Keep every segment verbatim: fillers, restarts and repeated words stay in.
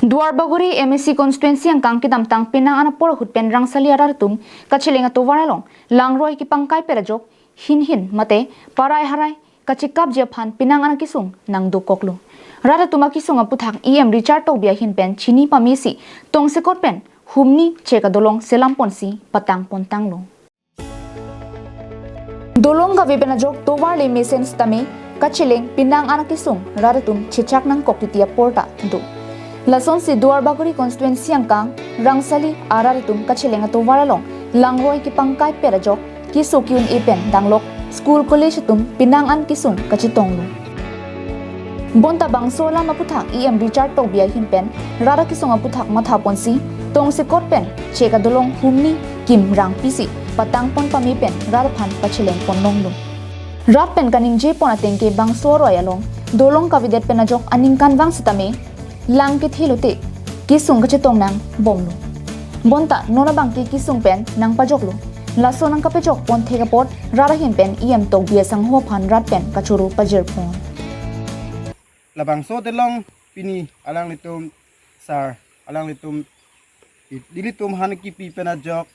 Duarbagori M A C constituency angkang kedamtang penang an apor ahut pen Rangsali arat atum kacheleng atovar along langroi kepangkai pet ajok hin hin mate parai harai kachekapji aphan penang an akesung nangdokoklo. Rat atum akesung aputhak E M Richard Tokbi ahin pen chini pamesi tongsekot pen humni chek adolong selam ponsi patang pontanglo. Dolong kave pen ajok tovar le mesen sitame kacheleng penang an akesung rat atum chechak nangkok titi apor ta do. Lasonsi Duarbagori constituency angkang Rangsali arat atum kacheleng atovar along langroi kepangkai pet ajok keso ke-un-e pen danglok school college atum penang an kesung kachetonglo. Bonta bangso alam aputhak E M Richard Tokbi ahin pen rat akesung aputhak matha ponsi tongsekot pen chek adolong humni kimrang pisi patang pon pame pen rat aphan pacheleng pon longlo. Rat pen kaningje pon ateng ke bangso aroi along dolong kavedet pen ajok aningkanvang sitame lang kethe lote kesung kachetong nangbomlo. Bonta non abang ke kesung pen nangpajoklo. Laso nangkapajok pon thek apot rat ahin pen E M Tokbi asangho aphan rat pen kachoro pajir pon. Labangso delong pini alanglitum sar, alanglitum i-, ilitum han kipi pen ajok,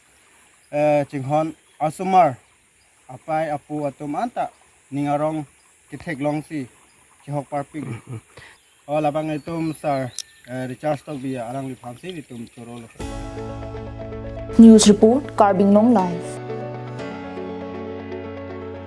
eh, chinghon asomar apai apo atum anta ning arong ketheklongsi chehok parpik. O labang itum sar, eh, Richard Tokbi alangliphansi itum chorolo. News report, Karbi Anglong Live.